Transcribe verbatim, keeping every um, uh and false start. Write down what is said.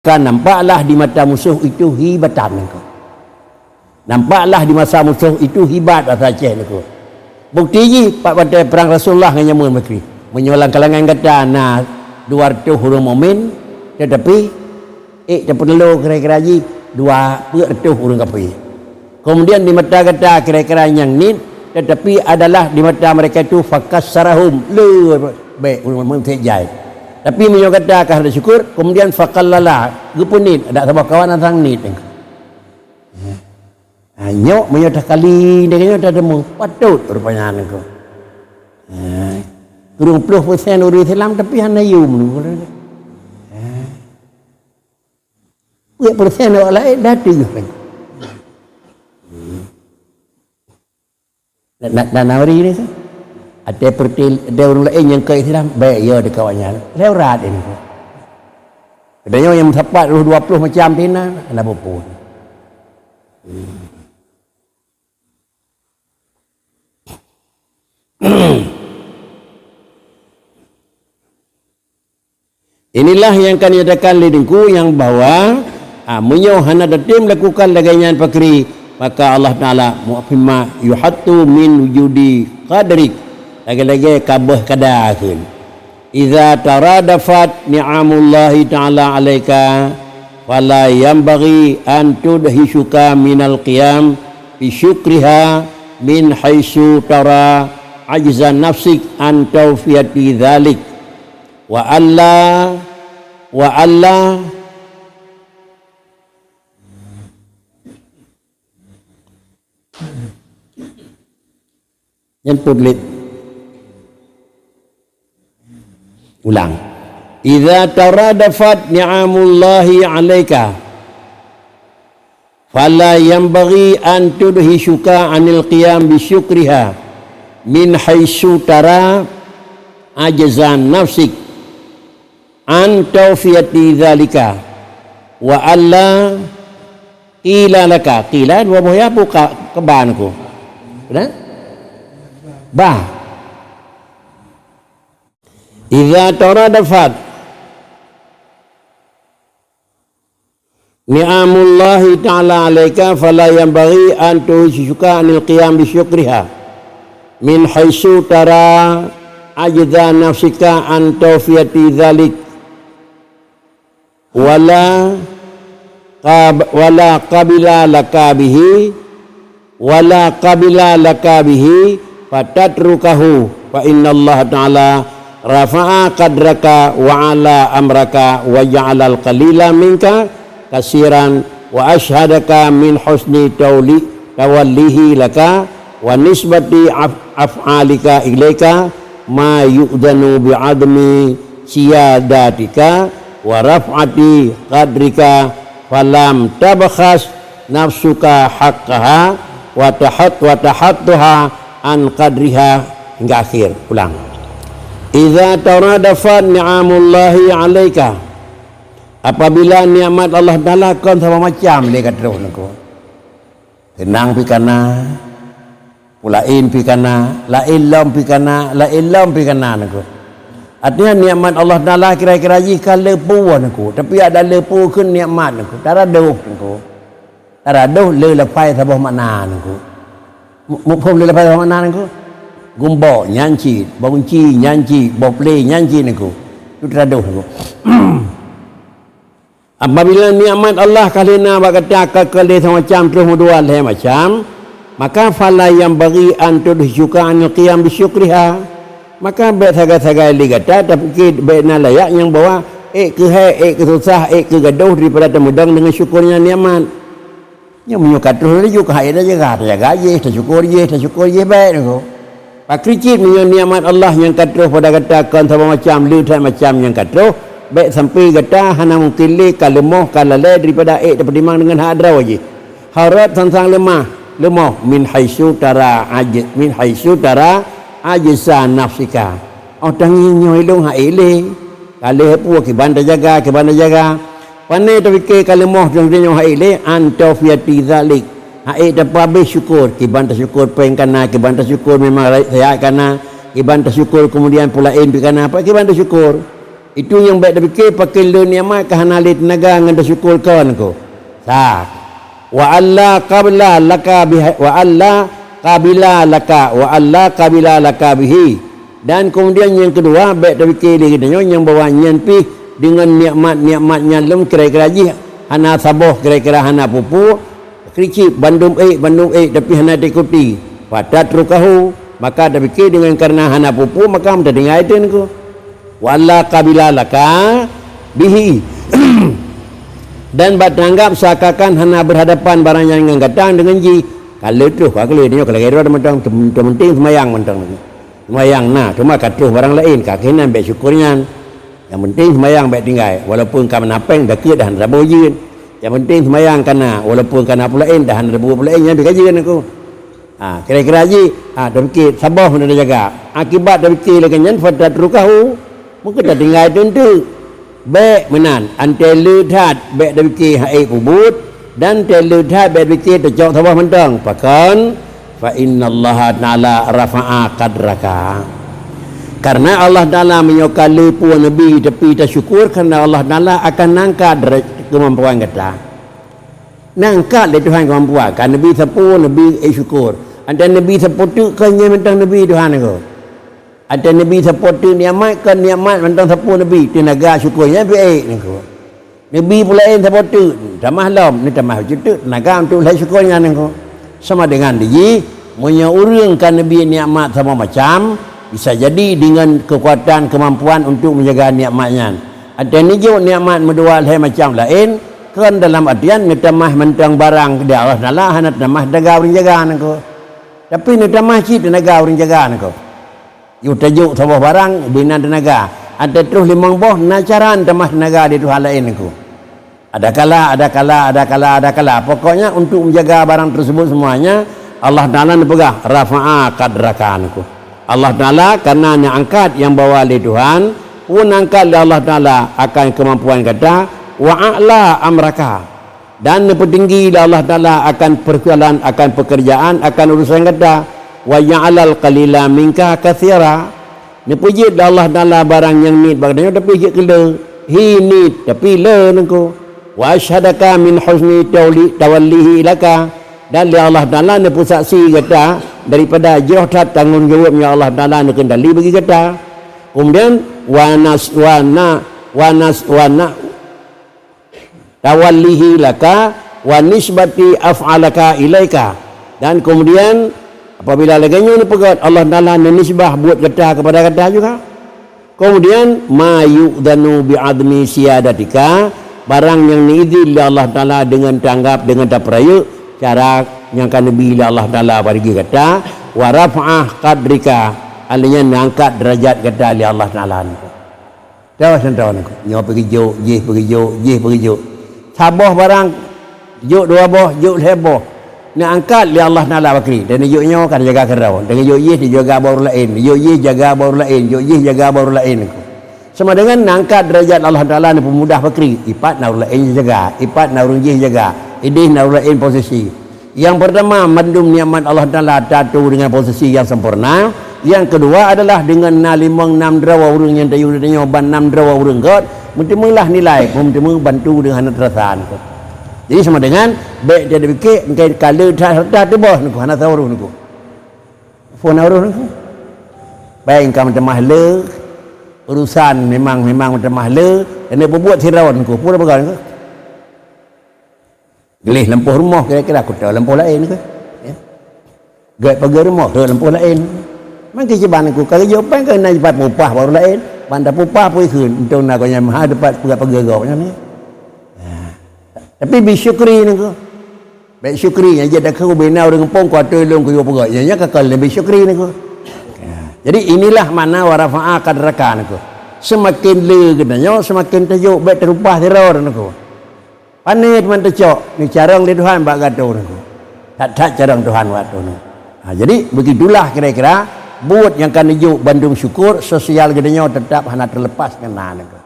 Kan nampaklah di mata musoh itu hibatan nangko. Nampaklah di mata musoh itu hibat basa Aceh nangko. Bukti jih, pat watée prang Rasulullah ngon jameun Bakri. Meunyoe lam kalangan gata na dua reutôh ureuëng mukmin, teutapi ék teupeuteulo kira-kira jih dua peuet reutôh ureuëng kafé. Kemudian di mata gata kira-kira nyang niet, tetapi adalah di mata mereka itu fakassarahum, le bék ureuëng meuntét jai. Tapi meunyoe gata ka hana syukur, kemudian fakallala, geupeuniet, adak saboh kawan asang niet. Ha, nyoe meunyoe takali, nyoe tadeungoe, patôt rupanya nangko. Ha, kureueng ploh persen ureuëng Islam tapi hana yum. Ha. Peuet persen awak laén dah tujoh kan. Dan, dan, dan awri ni kan. Ada perti, ada ureuëng laén nyang ka Islam, baik ya dekat awak nyan. Lewat ini. Katanya yang sapat dua puluh macam tina, ada apa pun. Inilah yang ka nyatakan lé Teungku nyang bahwa, ah, meunyoe hana tatem lakukan lagée nyan pakri, maka Allah Taala muhimma yuhattu min wujudi qadrik. Lagée-lagée kabeh kada kheun. Iza taradafat ni'amullahi ta'ala 'alaika, fala yanbaghi an tudhishuka minal qiyam bi syukriha min haitsu tara ajza nafsik an tawfiyati dzalik. Wa alla, wa alla, nyan peublet. Ulang. Iza taradafat ni'amullahi 'alaika, fala yanbaghi an tudhishuka 'anil qiyam bi syukriha min haitsu tara ajza nafsik an tawfiyati dzalika, wa alla qila laka. Qila dua boh ya buka keban ku. Betul? Ba. Iza taradafat ni'amullahi ta'ala 'alaika, fala yanbaghi an tudhishuka 'anil qiyam bi syukriha min haitsu tara ajza nafsika an tawfiyati dzalik, wala qab-, wala qabila laka bihi, wala qabila laka bihi, fatatrukahu, fa innallaha ta'ala rafa'a qadraka wa 'ala amraka wa ja'alal qalila minka katsiran wa asyhadaka min husni tauli-, tawallihi laka wa nisbati af-, af'alika ilaika ma yu'dhanu bi 'azmi siyadatika wa raf'ati qadrika, falam tabkhas nafsuka haqqaha wa tahat-, wa tahattuha an qadriha, hingga akhir. Ulang. Iza taradafat ni'amullahi 'alaika, apabila nikmat Allah Taala kon saboh macam lé ka troh nangko. Teunang pih kana, peulaén pih kana, laén lom pih kana, laén lom pih kana nangko. Artinya nikmat Allah Taala kira-kira jih ka le peue nangko, tapi ada le peue kheun nikmat nangko, taradoh nangko. Taradoh le leupah saboh makna nangko. Mu-, muphom le leupah saboh makna nangko. Gumbok nyan cit, boh gunci nyan cit, boh plé nyan cit nangko. Tu taradoh nangko. Apabila nikmat Allah ka lheueh na bak gata ka keu lheueh macam troh meudua lhée macam, maka fala yanbaghi an tudhishuka anil qiyam bi syukriha. Maka bék sagai-sagai lé gata tapike bék na layak nyang bahwa ék keuhai, ék keususah, ék keugadoh daripada tameudong deungon syukur nyan nikmat. Nyoe meunyoe ka troh laju ka hai tajaga, tajaga jih, tasyukur jih, tasyukur jih bék nangko. Pakri cit meunyoe nikmat Allah nyang ka troh pada gata kon saboh macam, le that macam nyang ka troh, bék sampai gata hana mungken lé ka leumoh, ka lalée daripada ék tapeutimang deungon hak droe jih. Harot sang-sang leumah, leumoh min haitsu tara aj-, min haitsu tara ajza nafsika. Oh tangieng nyoe ilong hak ék lé. Ka lheueh peue kiban tajaga, kiban tajaga. Pane tapike ka leumoh deungon nyoe hak ék lé, an tawfiyati dzalik. Hak ék tapeuhabéh syukur, kiban tasyukur péng kana, kiban tasyukur memang ra-, sehat kana, kiban tasyukur kemudian peulaén pih kana, apa kiban tasyukur. Itu nyang bèk tapike pakon le nikmat ka hana lé teunaga ngon tasyukur kon ko. Sa. Wa alla qabla laka biha, wa alla qabila laka, wa alla qabila laka bihi. Dan kemudian nyang keudua, bèk tapike lé geutanyoe nyang bahwa nyan pih deungon nikmat-nikmat nyan lom kira-kira jih hana saboh, kira-kira hana peue-peue, kricip, bandum ék, bandum ék, tapi hana taikuti. Fatatrukahu, maka tapike deungon kareuna hana peue-peue, maka meuta tinggai teun ko. Wa alla qabila laka bihi. Dan bak teuanggap seakan-akan hana berhadapan barang nyan ngon gata deungon jih. Ka le troh, ka le, nyoe ka lagèe droe mantong, tem-, tem-, penting seumayang mantong. Seumayang na, cuma ka troh barang laén, ka keunan bèk syukur nyan. Nyang penting seumayang bèk tinggai, walaupun ka meunapéng, dakeuet dah hana saboh jeuet. Nyang penting seumayang ka na, walaupun ka na peue laén, dah hana saboh peue laén, nyan pih ka jeuet aku. Ha, kira-kira jih, ha, tapike saboh meunan tajaga. Akibat tapike lagèe nyan, fatatrukahu, mungken tatinggai teunteuk. Bèk meunan, antée le that bèk tapike hana ék peubuet, dan antée le that bèk tapike tacok saboh mantong. Pakon? Fa innallaha ta'ala rafa'a qadraka. Karena Allah Ta'ala meunyoe ka le peue neubi, tapi tasyukur, karena Allah Ta'ala akan angkat deraj-, keumampuan gata. Neuangkat lé Tuhan keumampuan, ka neubi sapeue, neubi ék syukur. Antée neubi sapeue teuk, kon nyan mantong neubi Tuhan ko. Antée neubi sapeue teuk nikmat, kon nikmat mantong sapeue neubi, teunaga syukur nyan pih ék nyan ko. Neubi peue laén saboh teuk, tamah lom, neutamah bacut teuk teunaga untuk lhée syukur nyan nyan ko. Sama dengan di jih, meunyoe ureuëng ka neubi nikmat saboh macam, bisa jadi deungon keukuatan keumampuan untuk meujaga nikmat nyan. Antée neujok nikmat meudua lhée macam laén, kon dalam artian neutamah mantong barang di Allah Taala, hana tamah teunaga ureuëng jaga nyan ko. Tapi neutamah cit teunaga ureuëng jaga nyan ko. Yôh tajok saboh barang, binan teunaga. Antée troh limong boh, na cara neutamah teunaga di Tuhan laén nyan ko. Ada kala, ada kala, ada kala, ada kala. Pokoknya untuk menjaga barang tersebut semuanya, Allah Taala neupeugah, "Rafa'a qadraka," nyan ko. Allah Taala karena neuangkat nyang bahwa lé Tuhan, pun angkat lé Allah Taala akan keumampuan gata, "wa a'la amraka." Dan neupeutinggi lé Allah Taala akan persoalan, akan pekerjaan, akan urusan gata. "Wa ja'alal qalila minka katsira." Neupeujeuet lé Allah Taala barang nyang niet bak geutanyoe, tapi jeuet keu le. Hi niet, tapi le nyan ko. "Wa asyhadaka min husni tawli-, tawallihi laka." Dan lé Allah Taala neupeusaksi gata daripada jroh that tanggong jaweueb nyang Allah Taala neukeundali bagi gata. Kemudian, "Wa nas-, wa na-, wa nas-, wa na-, tawallihi laka wa nisbati af'alaka ilaika." Dan kemudian, apabila lagée nyoe neupeugét, Allah Taala neunisbah buet gata kepada gata juga. Kemudian, "Ma yu'dhanu bi admi siyadatika," barang nyang neuizin lé Allah Taala deungon tanggap, deungon tapeurayeuk cara nyang ka neubi lé Allah Taala bagi gata, "wa raf'ah qadrika," alanya neuangkat derajat gata lé Allah Taala. Tahu contoh nyan ko. Nyoe peugeujok, jih peugeujok, jih peugeujok. Saboh barang, jok dua boh, jok lhée boh. Neuangkat lé Allah Taala bakri. Dan jok nyoe ka jaga keudroe. Dan jok jih dijaga bak ureuëng laén. Jok jih jaga bak ureuëng laén. Jok jih jaga bak ureuëng laén nyan ko. Sama dengan neuangkat derajat Allah Taala neupeumudah bakri. Ipat na ureuëng laén jaga. Ipat na ureuëng jih jaga. Ideh na ureuëng laén posisi. Yang pertama, mandum nikmat Allah Taala tatu dengan posisi yang sempurna. Yang kedua adalah dengan na limong nam droe ureuëng nyang tayue tanyoe ban nam droe ureuëng göt, meuteumeulah nilai, meuteumeu bantu dengan hana teurasa nyan ko. Jadi sama dengan, bèk jadi pikir, engkai ka le that, that teuboh nyan ko, hana saureuh nyan ko. Phon ureuëng nyan ko. Baik engka meutamah le, urusan memang, memang meutamah le, keuneuk peubuet sidroe nyan ko, peue peugah nyan ko. Gleh lampôh rumoh kira-kira, kuto lampôh laén ke? Ya. Gét pageue rumoh, rhot lampôh laén. Mangke jiban ku ka geujok péng keu na jipat pupah baru laén. Ban tapupah pun ikheun, untông na gobnyan meuha dipat peugah pageue gobnyan ni. Ha. Tapi bisyukri nyan ko. Bèk syukri nyan jeuet takheun bina ureuëng muphom kuatôi lôn kuyue peugah. Nyan, nyan ka kon lé bisyukri nyan ko. Ha. Jadi inilah makna wa rafa'a qadraka nyan ko. Seumaken le geutanyoe, seumaken tajok bèk tarupah sidroe nyan ko. Pané teuma teucok, neucarông lé Tuhan bak gatoe nyan ko. That-that carông Tuhan bak gatoe nyan. Ha, jadi, begitulah kira-kira buet nyang ka neujok bandum syukur, sosial geutanyoe teutap hana teulepas ngon na nyan ko.